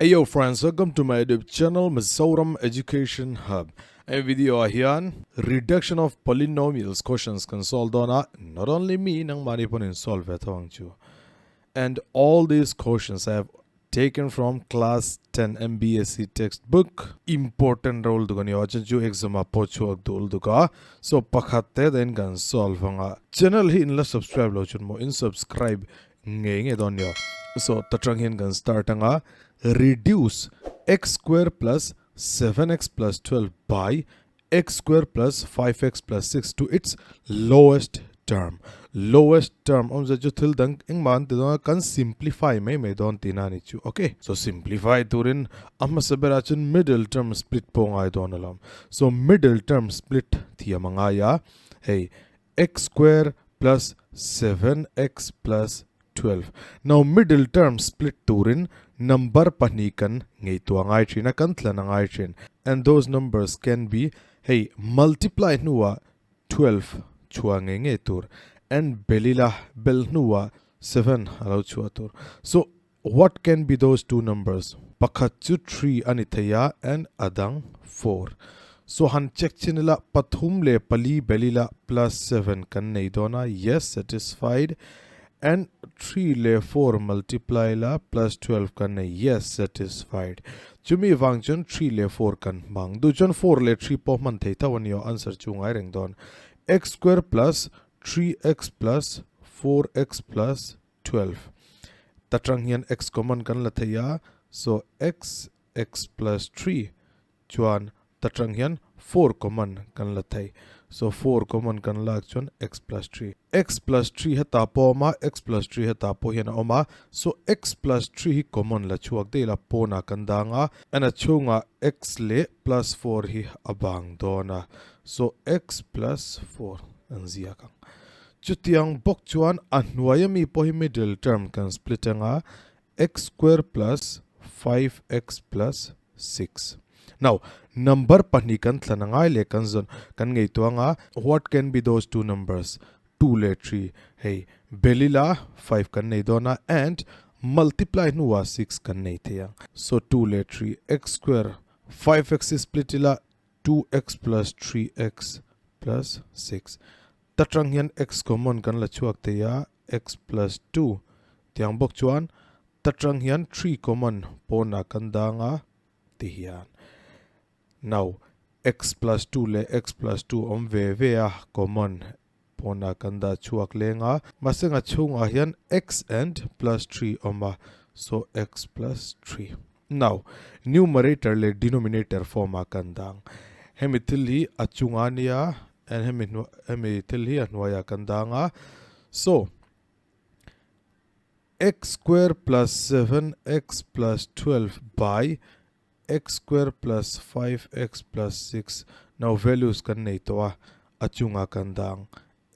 Hey yo friends, welcome to my YouTube channel Mizoram Education Hub. He video ah hian reduction of polynomials questions kan solve dawn a, not only me, nangmahni pawn in solve ve tho ang chu. And all these questions I have taken from class 10 MBSE textbook. Important role duk ani a, chuan chu exam ah pawh chhuak dul duk a, so pakhat te dahin kan solve ang a. Channel hi in la subscribe lo chuan maw in subscribe ngei ngei dawn nia. So ta tang hian kan start ang a, reduce x square plus 7x plus 12 by x square plus 5x plus 6 to its lowest term. Lowest term awmzia chu thil dang engmah an ti dawn a, kan simplify mai mai dawn tihna a ni chu. Ok. So simplify turin a hmasa berah chuan middle term split pawh ngai dawn alawm. So middle term split thiam a ngai a, hei x square plus 7x plus 12. Now middle term split turin number pahnih kan ngeihtuah ngai thin a, kan tlan a ngai thin. And those numbers can be hei multiply hnuah 12 chhuah ngei ngei tur and belila bel hnuah 7 a lo chhuah tur. So what can be those two numbers? Pakhat chu 3 a ni thei a and a dang 4. So han check chin ila pathum leh pali belila plus 7 kan nei dawn a, yes satisfied and 3 leh 4 multiply ila plus 12 kan nei, yes satisfied. Chumi vang chuan 3 leh 4 kan hmang. Duh chuan 4 leh 3 pawh hman thei tho a ni aw, answer chu ngai reng dawn. X square plus 3x plus 4x plus 12 ta tang hian x common kan la thei a, so x x plus 3 chuan ta tang hian 4 common kan la thei, so 4 common kan lak chuan x plus 3 x plus 3 heta pawh a awm a, x plus 3 heta pawh hian a awm a, so x plus 3 hi common la chhuak daih la pawnah kan dang a, and a chhungah x leh plus 4 hi a bang dawn a, so x plus 4 an ziak ang. Chutiang bawk chuan a hnuaia mi pawh hi middle term kan split anga x square plus 5x plus 6. Now, number pahnih kan thlan angai leh kan zawn kan ngaihtuah anga what can be those two numbers? 2 leh 3. Hei, belila 5 kan nei dawn a and multiply hnuah 6 kan nei thei ang. So 2 leh 3 x square 5x hi split ila 2x plus 3x plus 6. Ta tang hian x common kan la chhuak thei a, x plus 2 tiang bawk chuan ta tang hian 3 common pawnah kan dang a ti hian. Now, x plus 2 leh x plus 2 awm ve ve a, common pawnah kan dah chhuak leng a, mahse nga chhungah hian x and plus 3 awm a, so x plus 3. Now, numerator leh denominator form ah kan dang. Hemi thil hi a chungah a nia and hemi hemi thil hi a hnuaiah kan dang a. So, x square plus 7x plus 12 by x square plus 5x plus 6. Now, values kan nei tawh a, a chungah kan dang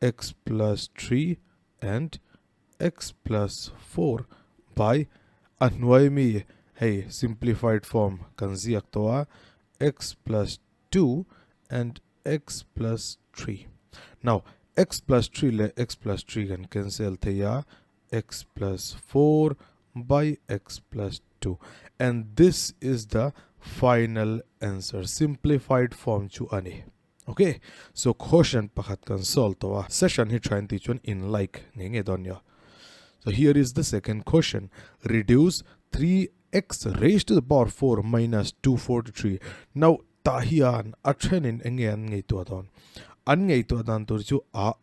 x plus 3 and x plus 4 by a hnuai mi hei simplified form kan ziak tawh a x plus 2 and x plus 3. Now x plus 3 leh x plus 3 kan cancel thei a x plus 4 by x plus 2 and this is the final answer simplified form chu a ni. Ok, so question pakhat kan solve tawh a, session hi tha in tih chuan in like ngei ngei dawn nia. So here is the second question, reduce 3x raised to the power 4 minus 243. Now tah hian a then in enge an ngaihtuah dawn? An ngaihtuah dan tur chu a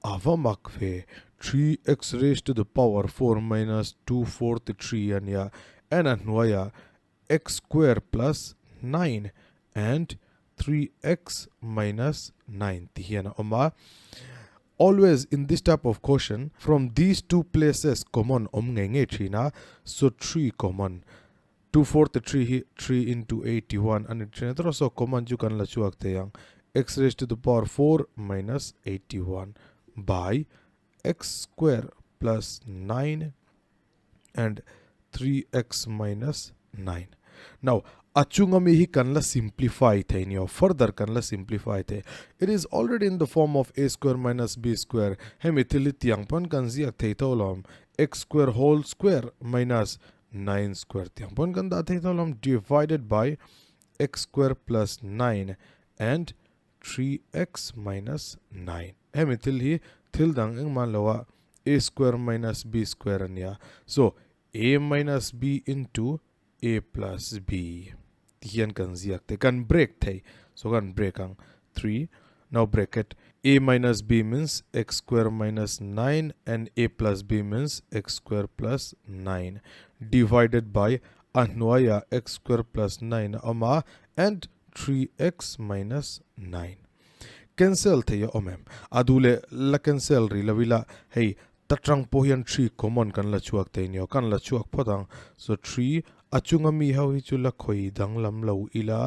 a va mak ve, 3x raised to the power 4 minus 243 a nia, and a hnuaiah x square plus 9 and 3x minus 9 ti hian a awm a. Always in this type of question from these two places common awm ngei ngei thin a, so 3 common 243 hi 3 into 81 a ni thin a tawrh a, so common chu kan la chhuak thei ang x raised to the power 4 minus 81 by x square plus 9 and 3x minus 9. Now, a chunga mi hi kan la simplify thei ni aw, further kan la simplify thei. It is already in the form of a square minus b square. Hemi thil hi tiang pawn kan ziak thei tho lawm. X square whole square minus 9 square tiang pawn kan dah thei tho lawm divided by x square plus 9 and 3x minus 9. Hemi thil hi thil dang engmah lo a a square minus b square a nia. So a minus b into a plus b ti hian kan ziak thei, kan break thei. So kan break ang 3 now bracket a minus b means x square minus 9 and a plus b means x square plus 9 divided by a hnuaiah x square plus 9 a awm a and 3x minus 9. Cancel thei a awm em? A duh leh la cancel rih lo ila hei ta tang pawh hian 3 common kan la chhuak thei nia, kan la chhuak phawt ang. So 3 a chunga mi ho hi chu la khawi danglam lo ila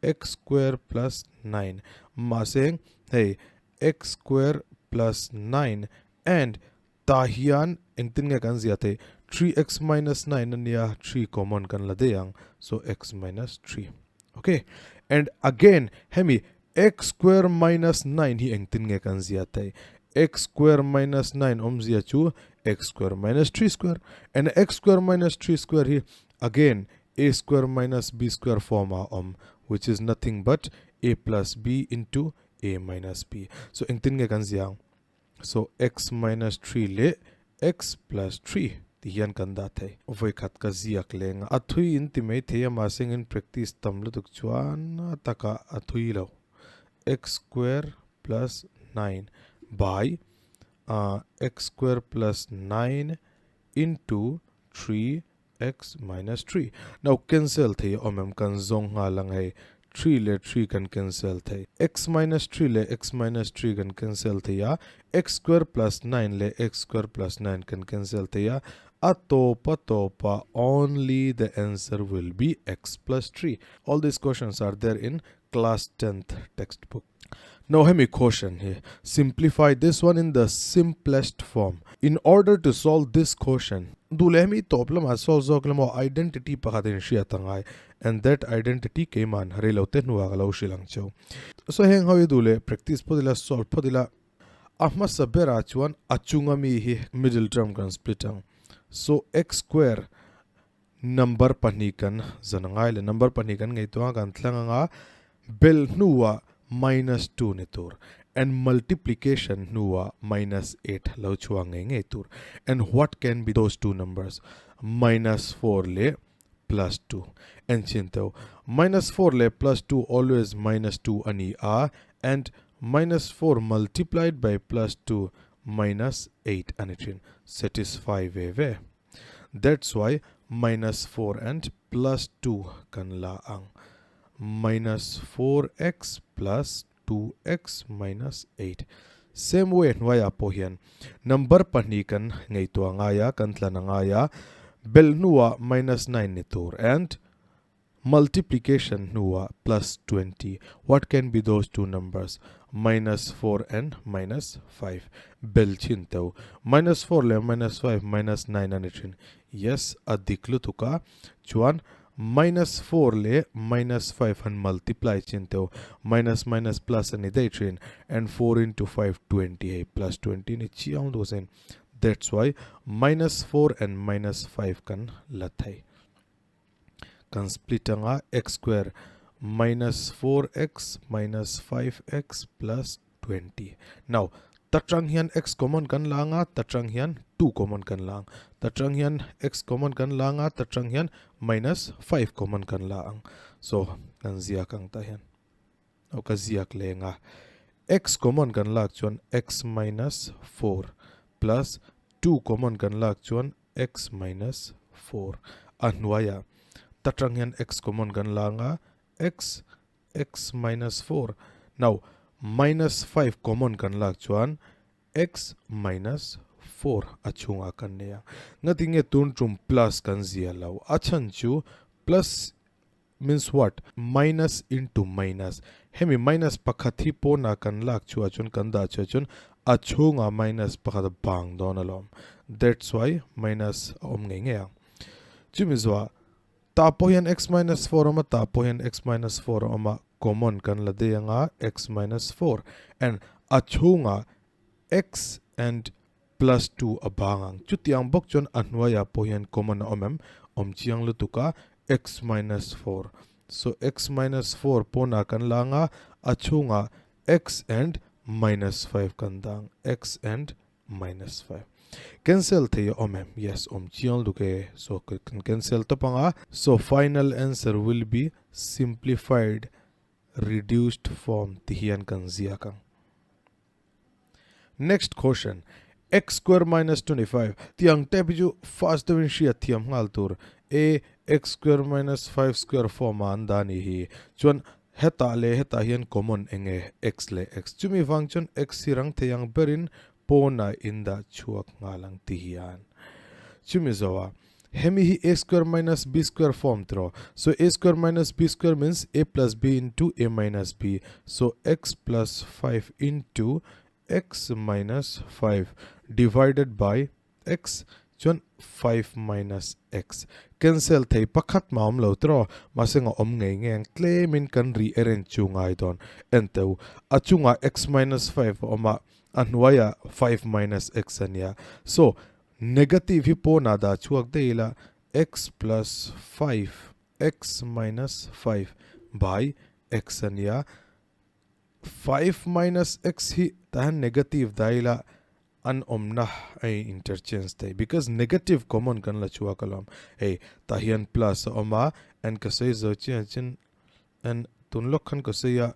x square plus 9 mahse hei x square plus 9 and tah hian engtin nge kan ziah theih 3x minus 9 a nia 3 common kan la daih ang so x minus 3 ok and again hemi x square minus 9 hi engtin nge kan ziah theih x square minus 9 awmzia chu x square minus 3 square and x square minus 3 square hi again a square minus b square form ah awm which is nothing but a plus b into a minus b so engtin nge kan ziah ang so x minus 3 leh x plus 3 ti hian kan dah thei. Vawikhat ka ziak leng a, a thui in ti mai thei a mahse engin practice tam lutuk chuan a takah a thui lo. x square plus 9 by x square plus 9 into 3x minus 3. Now cancel thei a awm em kan zawng nghal ang hei 3 leh 3 kan cancel thei. x minus 3 leh x minus 3 kan cancel thei a, x square plus 9 leh x square plus 9 kan cancel thei a, a tawp a tawp ah only the answer will be x plus 3. All these questions are there in class 10th textbook. Now hemi question hi simplify this one in the simplest form. In order to solve this question duh leh hemi tawp lamah solve zawk lamaw identity pakhat in hriat a ngai and that identity keiman reilo te hnuah ka lo hrilh ang cheu. So heng ho hi duh leh practice phawt ila solve phawt ila a hmasa berah chuan a chunga mi hi middle term kan split ang. So x square Number pahnih kan zan angai leh number pahnih kan ngaihtuah ang kan thleng anga bel hnuah minus 2 ni tur and multiplication hnuah minus 8 lo chhuak ngei ngei tur and what can be those two numbers minus 4 leh plus 2 en chin teuh minus 4 leh plus 2 always minus 2 a ni a and minus 4 multiplied by plus 2 minus 8 a ni thin satisfy ve ve. That's why minus 4 and plus 2 kan la ang. Minus 4x plus 2x minus 8. Same way hnuaiah pawh hian number pahnih kan ngaihtuah ngai a, kan tlan a ngai a, belh hnuah minus 9 ni tur and Multiplication hnuah plus 20. What can be those two numbers? Minus 4 and minus 5. Bel chin teu. Minus 4 leh minus 5 minus 9 a ni thin. Yes, a dik lutuk a. Chuan minus 4 leh minus 5 han multiply chin teu. Minus minus plus a ni daih thin. And 4 into 5 20 hei plus 20 ni chiang lutuk a sin. That's why minus 4 and minus 5 kan la thei. Kan split anga x square minus 4x minus 5x plus 20. Now, ta tang hian x common kan la anga, ta tang hian 2 common kan la ang. Ta tang hian x common kan la anga, ta tang hian minus 5 common kan la ang. So, kan ziak ang ta hian. Aw ka ziak leng a. X common kan lak chuan x minus 4 plus 2 common kan lak chuan x minus 4 a hnuaiah ta tang hian x common kan la anga x x minus 4 now minus 5 common kan lak chuan x minus 4 a chhungah kan nei a ngatinge tun tum plus kan zia lo a chhan chu plus means what minus into minus hemi minus pakhat hi pawnah kan lak chhuah chuan kan dah chhuah chuan a chhungah minus pakhat a bang dawn alawm that's why minus a awm ngei ngei ang chumi zuah tah pawh hian x minus 4 a awm a tah pawh hian x minus 4 a awm a common kan la daih anga x minus 4 and a chhungah x and plus 2 a bang ang chutiang bawk chuan a hnuaiah pawh hian common a awm em? Awm chiang lutuk a, x minus 4. So x minus 4 pawnah kan la anga, a chhungah x and minus 5 kan dah ang, x and minus 5. Cancel thei a awm em? Yes, awm chiang lutuk e. So kan cancel tawp anga, so final answer will be simplified reduced form ti hian kan ziak ang. Next question, x square minus 25 tiang type hi chu fast deuhin hriat thiam nghal tur a x square minus 5 square form a an dah ni hi. Chuan hetah leh hetah hian common eng nge x leh x. Chumi vang chuan x hi rang thei ang berin pawnah in dah chhuak nghal ang ti hian. Chumi zoa Hemi hi a square minus b square form tiraw. So a square minus b square means a plus b into a minus b. So x plus 5 into x minus 5 divided by x chuan 5 minus x. Cancel thei pakhat mah awm lo tiraw. Mahse nga awm ngei ngei ang tlemin kan rearrange chu ngai dawn. Enteu a chungah x minus 5 a awm a, a hnuaiah 5 minus x a nia. So Negative hi pawnah dah chhuak daih ila x plus 5 x minus 5 by x a nia. 5 minus x hi tah hian negative dah ila an awmna a in interchange thei because negative common kan la chhuak alawm. Hei tah hian plus a awm a and ka sawi zo chian chin and tun lawk khan ka sawi a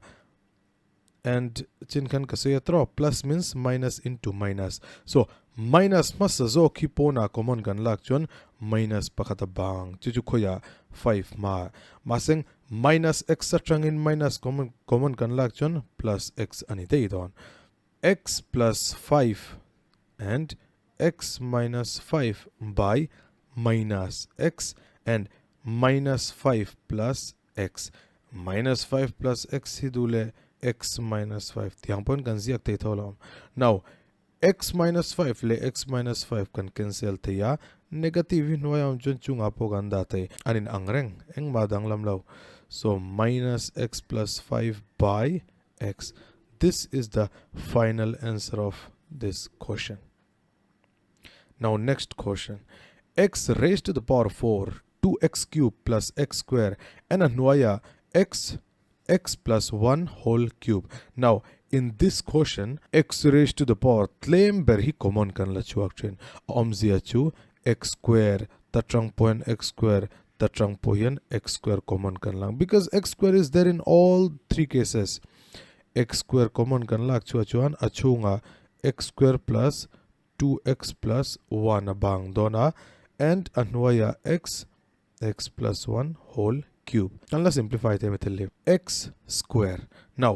and chin khan ka sawi a tawh plus means minus into minus so minus hmasa zawk hi pawnah common kan lak chuan minus pakhat a bang chu chu khawiah 5 hma mahse minus x atangin minus common common kan lak chuan plus x a ni daih dawn x plus 5 and x minus 5 by minus x and minus 5 plus x minus 5 plus x hi duh leh x minus 5 tiang pawn kan ziak thei tho lo. Now, x minus 5 leh x minus 5 kan cancel thei a, negative hi hnuai awm chuan chungah pawh kan dah thei. An in ang reng, engmah danglam lo. So, minus x plus 5 by x. This is the final answer of this question. Now next question. X raised to the power 4, 2x cube plus x square and a hnuaia x x plus 1 whole cube. Now in this question x raised to the power tlem ber hi common kan la chhuak thin. A awmzia chu x square ta tang pawhin x square ta tang pawh hian x square common kan lang because x square is there in all three cases. X square common kan lak chhuah chuan a chhungah x square plus 2x plus 1 a bang dawn a and a hnuaiah x x plus 1 whole cube. Kan la simplify thei mai thil hi. X square. Now,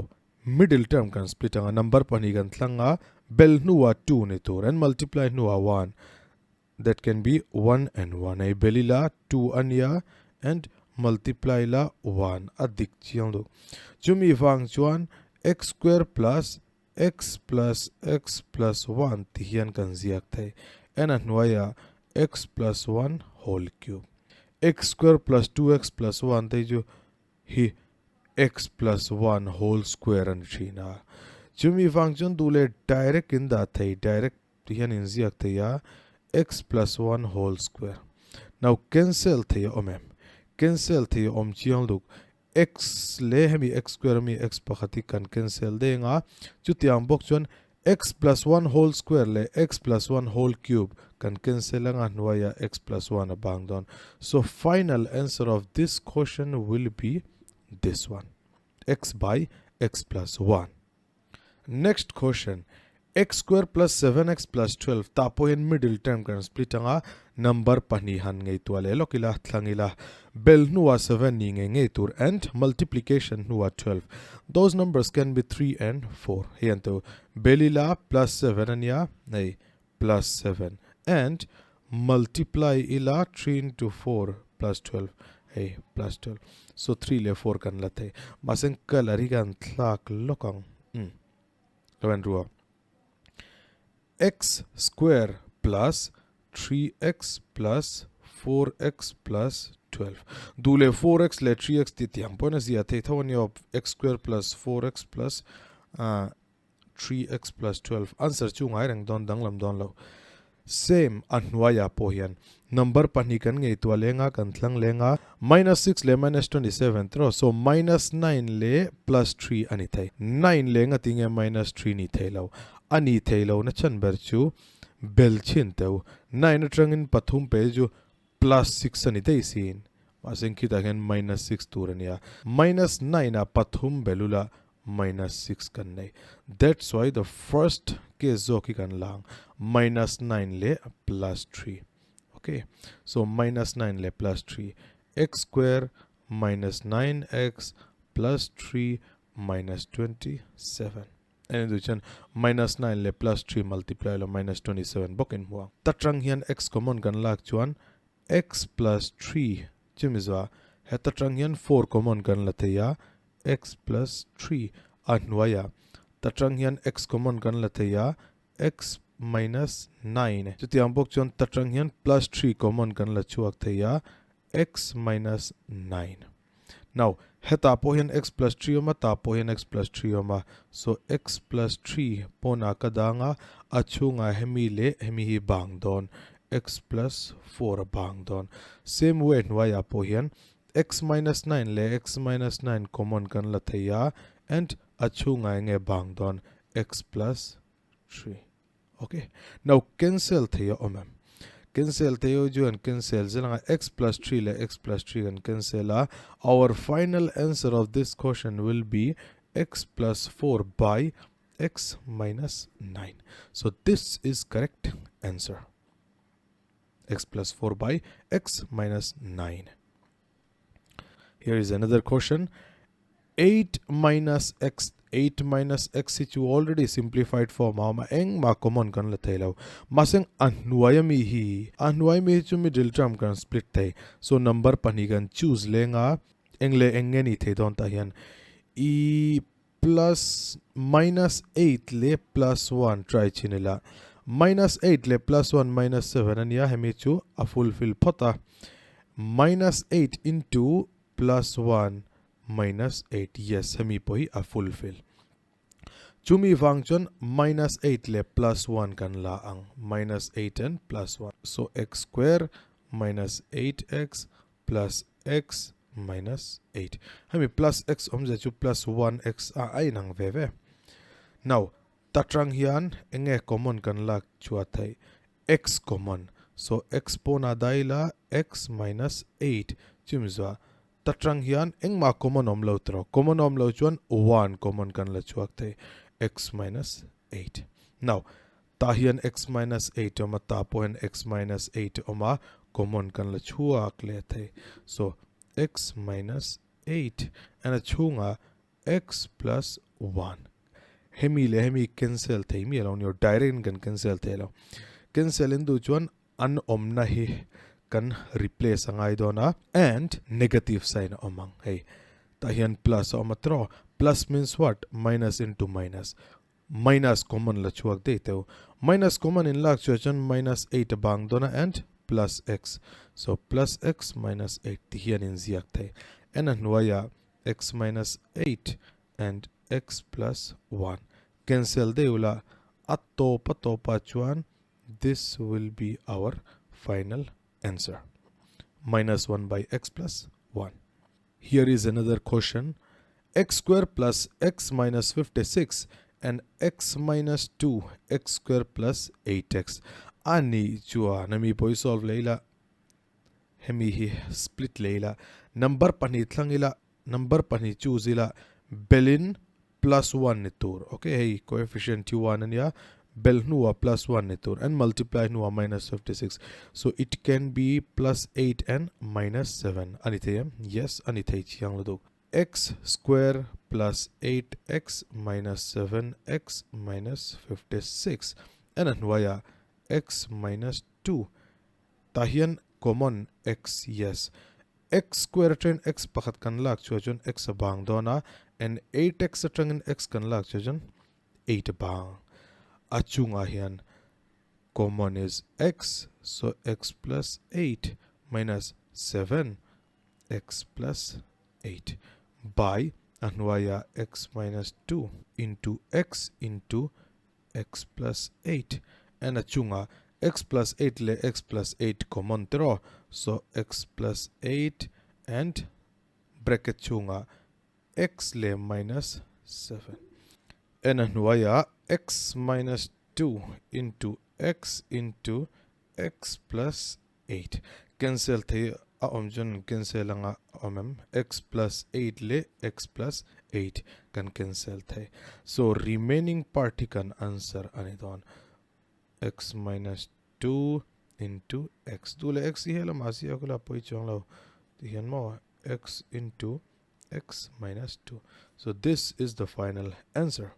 middle term kan split anga number pahnih kan thlang a, bel hnuah 2 ni tur and multiply hnuah 1. That can be 1 and 1. Hei bel ila 2 a nia and multiply ila 1 a dik chiang luh. Chumi vang chuan x square plus x plus x plus 1 ti hian kan ziak thei. En a hnuaiah x plus 1 whole cube. X square plus 2x plus 1 te chu hi x plus 1 whole square a ni thin a. Chumi vang chuan duh leh direct in dah thei, direct ti hian in ziak thei a, x plus 1 whole square. Now cancel thei a awm em? Cancel thei a awm chiang luk. X leh hemi x square ami x pakhat hi kan cancel deng a, chutiang bawk chuan x plus 1 whole square leh x plus 1 whole cube kan cancel anga hnuaiah x plus 1 a bang dawn. So final answer of this question will be this one, x by x plus 1. Next question, x square plus 7x plus 12 tah pawh hian middle term kan split anga number pahnih han ngei tuah leh lawk ila thlang ila bel hnuah 7 ni ngei ngei tur and multiplication hnuah 12 those numbers can be 3 and 4 hei an teu bel ila plus 7 ania hei plus 7 and multiply ila 3 into 4 plus 12 hei plus 12 so 3 leh 4 kan la thei mahse colour hi kan thlak lawk ang um lo en rua x square plus 3x plus 4x plus 12 duh leh 4x leh 3x tih tiang pawhin a zia thei tho ania x square plus 4x plus 3x plus 12 answer chu ngai reng dawn danglam dawn lo. Same a hnuaiah pawh hian number pahnih kan ngaihtuah leng a, kan thlang leng a, minus 6 leh minus 27 tiraw, so minus 9 leh plus 3 a ni thei. 9 leng a tinge minus 3 ni thei lo? A ni thei lo na chhan ber chu bel chhin teu. 9 atangin pathum pe chu plus 6 a ni daih siin. Mahse khitah hian minus 6 tur a nia. Minus 9 ah pathum belula minus 6 kan nei. That's why the first case zawk hi kan la ang. Minus 9 leh plus 3. Okay. So minus 9 leh plus 3. X square minus 9x plus 3 minus 27. En du chuan minus 9 leh plus 3 multiply lo minus 27 bawk in hmu ang. Ta tang hian x common kan lak chuan x plus 3 chumi zuah heta tang hian 4 common kan la thei a, x plus 3 a hnuaiah ta tang hian x common kan la thei a, x minus 9 chutiang bawk chuan ta tang hian plus 3 common kan la chhuak thei a, x minus 9. Now, hetah pawh hian x plus 3 awm a, tah pawh hian x plus 3 awm a, so x plus 3 pawnah ka dang a, a chhungah hemi leh hemi hi bang dawn, x plus 4 a bang dawn. Same way hnuaiah pawh hian x minus 9 leh x minus 9 common kan la thei a, and a chhungah enge bang dawn, x plus 3. Ok. Now cancel thei a awm em? Cancel thei ho chu kan cancel zel anga x plus 3 leh x plus 3 kan cancel a. Our final answer of this question will be x plus 4 by x minus 9. So this is correct answer. X plus 4 by x minus 9. Here is another question. 8 minus x 8 minus x hi chu already simplified form a awm a, engmah common kan la thei lo. Mahse a hnuai ami hi, a hnuai ami hi chu middle term kan split thei. So number pahnih kan choose leng a, eng leh eng nge ni thei dawn tah hian i plus minus 8 leh plus 1 try chin ila. Minus 8 leh plus 1 minus 7 ania, hemi chu a fulfill phawt a. Minus 8 into plus 1 minus 8, yes, hemi pawh hi a fulfill. Chumi vang chuan minus 8 leh plus 1 kan la ang, minus 8 and plus 1. So x square minus 8x plus x minus 8. Hemi plus x awmzia chu plus 1x a a inang ve ve. Now, ta tang hian enge common kan lak chhuah theih? X common. So x pawnah dah ila x minus 8 chumi zuah ta tang hian engmah common awm lo tawh. Common awm lo chuan 1 common kan la chhuak thei x minus 8. Now, tah hian x minus 8 awm a, tah pawh hian x minus 8 awm a, common kan la chhuak leh thei. So x minus 8 and a chhungah x plus 1. Hemi leh hemi cancel thei mi alo ni aw, direct in kan cancel thei lo. Cancel in duh chuan an awmna hi kan replace a ngai dawn a, and negative sign a awm ang hei. Tah hian plus a awm a tiraw, plus means what? Minus into minus. Minus common la chhuak daih teu. Minus common in lak chhuah chuan minus 8 a bang dawn a and plus x. So plus x minus 8 ti hian in ziak thei. En a hnuaiah x minus 8 and x plus 1. Cancel deuh la, a tawp a tawpah chuan this will be our final answer. Minus 1 by x plus 1. Here is another question. X square plus x minus 56 and x minus 2 x square plus 8x. A nih chuan hemi pawh hi solve leh ila, hemi hi split leh ila, number pahnih thlang ila, number pahnih choose ila, belin plus 1 ni tur. Okay, hei coefficient hi 1 ania, bel hnuah plus 1 ni tur and multiply hnuah minus 56. So it can be plus 8 and minus 7. Ani thei em? Yes, ani thei chiang lutuk. X square plus 8x minus 7x minus 56 and a hnuaiah x minus 2. Tah hian common x, yes. X square atangin x pakhat kan lak chhuah chuan x a bang dawn a, and 8x atangin x kan lak chhuah chuan 8 a bang. A chungah hian common is x, so x plus 8 minus 7 x plus 8 by a hnuaiah x minus 2 into x into x plus 8 and a chungah X plus 8 leh x plus 8 common tiraw? So x plus 8 and bracket chhungah x leh minus 7. En a hnuaiah x minus 2 into x into x plus 8. Cancel thei a awm chuan cancel anga a awm em? X plus 8 leh x plus 8 kan cancel thei. So remaining part hi kan answer a ni dawn. X minus 2 into x. Tu leh x hi helamah si a kula pawi chuang lo. Tihian maw x into x minus 2. So this is the final answer.